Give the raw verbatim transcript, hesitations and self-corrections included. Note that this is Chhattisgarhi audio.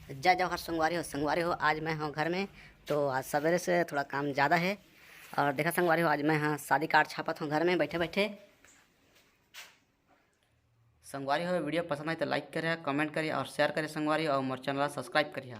जय जवाहर संगवारी हो। संगवारी हो, आज मैं हूँ घर में, तो आज सवेरे से थोड़ा काम ज़्यादा है। और देखा संगवारी हो, आज मैं हाँ शादी कार्ड छापत हूँ घर में बैठे बैठे। संगवारी हो, वीडियो पसंद आए तो लाइक करिए, कमेंट करिए और शेयर करिए संगवारी हो, और मोर चैनल सब्सक्राइब करिए।